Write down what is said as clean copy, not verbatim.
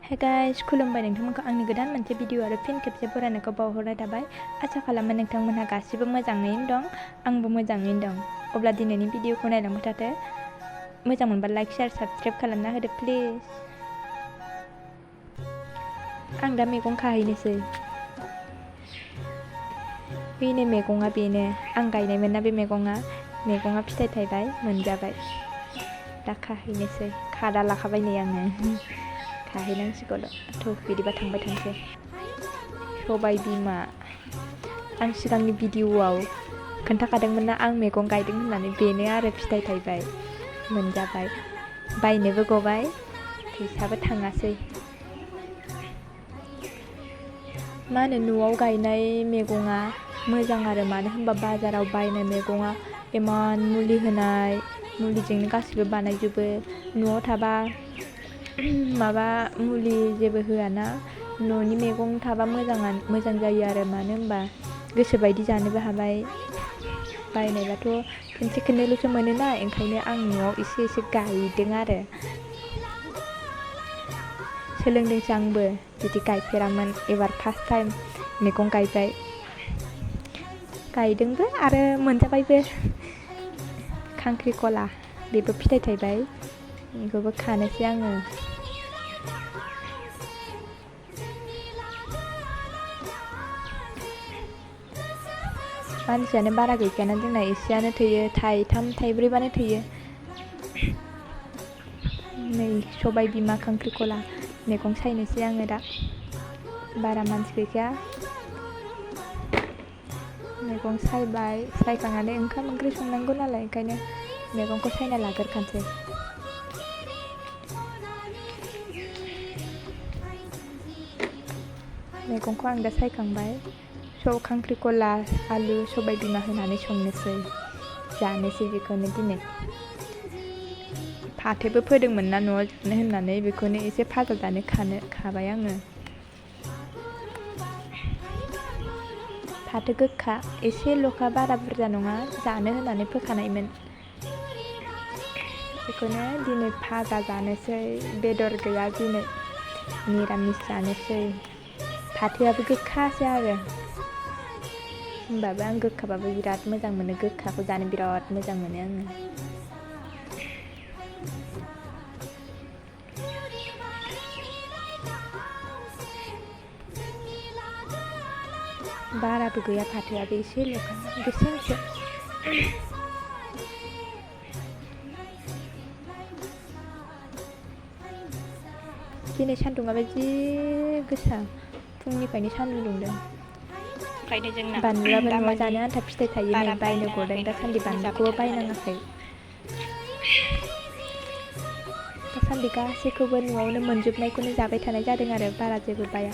Hey guys, खुलुमबाय नोंथांमोनखौ आंनि गोदान मोनसे भिडिअ आरो फिन खेबसे बरायनायखौ बावहरनाय थाबाय। आसा खालामो नोंथांमोनहा गासिबो मोजाङैनो दं, आंबो मोजाङैनो दं। अब्ला दिनैनि भिडिअखौ नायलांबाय थादो। मोजां मोनबा लाइक, शेयार, साबस्क्राइब खालामना होदो प्लिज। आं दा मैगं खाहैनोसै। बेनो मैगङा बेनो। आं गायनायमोन ना बे मैगङा फिथाइ थायबाय, मोनजाबाय। दा खाहैनोसै। खादा लाखाबाय नै आङो। खाहैनांसिगौल'। बिदिबा थांबाय थानोसै। सबाय बिमा। आं सिगांनि भिडिअआव खोन्थाखादोंमोन ना आं मैगं गायदों होननानै, बेनो आरो फिथाइ थायबाय, मोनजाबाय। बायनोबो गबाय, फैसाबो थाङासै। मा होनो न'आव गायनाय मैगङा मोजां आरो, मानो होनबा बाजाराव बायनाय मैगङा इमान मुलि होनाय, मुलिजोंनो गासिबो बानायजोबो। न'आव थाबा माबा मुलि जेबो होआना, न'नि मैगं थाबा मोजां जायो आरो, मानो होनबा गोसोबायदि जानोबो हाबाय। बायनायबाथ' खनसे खननैल'सो मोनोना, ओंखायनो आं न'आव एसे गायदों आरो। सोलोंदोंसो आंबो, बिदि गायफेरामोन, एबार फार्स्ट टाइम मैगं गायबाय। गायदोंबो आरो मोनजाबायबो। खांख्रिखला, बेबो फिथाइ थायबाय, बेखौबो खानोसै आङो। मानसियानो बारा गैखायाना जोंना, एसेयानो थैयो, थाइथाम थाइब्रैबानो थैयो। नै सबाय बिमा, खांख्रिखला मैगं सायनोसै आङो दा। बारा मानसि गैखाया। मैगं सायबाय, सायखांनानै ओंखाम ओंख्रि संनांगौ नालाय, ओंखायनो मैगंखौ सायना लाग्रोखानोसै। मैगंखौ आं दा सायखांबाय। खांख्रिखला, आलु, सबाय बिमा होनानै संनोसै, जानोसै बेखौनो दिनै। फाथोबो फोदोंमोन ना न'आव जानो होननानै, बेखौनो एसे फाजा जानो खाबाय आङो। फाथो गोखा एसेल'खा, बारा बुरजा नङा, जानो होननानै फोखानायमोन। बेखौनो दिनै फाजा जानोसै, बेदर गैया दिनै, निरामिस जानोसै। फाथोआबो गोखासो आरो, होमबाबो आं गोखाबाबो बिराद मोजां मोनो, गोखाखौ जानो बिराद मोजां मोनो आङो। बाराबो गैया फाथोआबो, एसेल'खा, गेसेंसो। दिनै सान्दुंआबो जि गोसा, फुंनिफ्रायनो सान्दुं दुंदों। बानलुआबो न'आव जानो आन्था फिथाइ थायो नै, बायनो गदों दासान्दि, बानलुखौबो बायनाङाखै। दासान्दि गासैखौबो न'आवनो मोनजोबनायखौनो जाबाय थानाय जादों आरो, बारा जेबो बाया।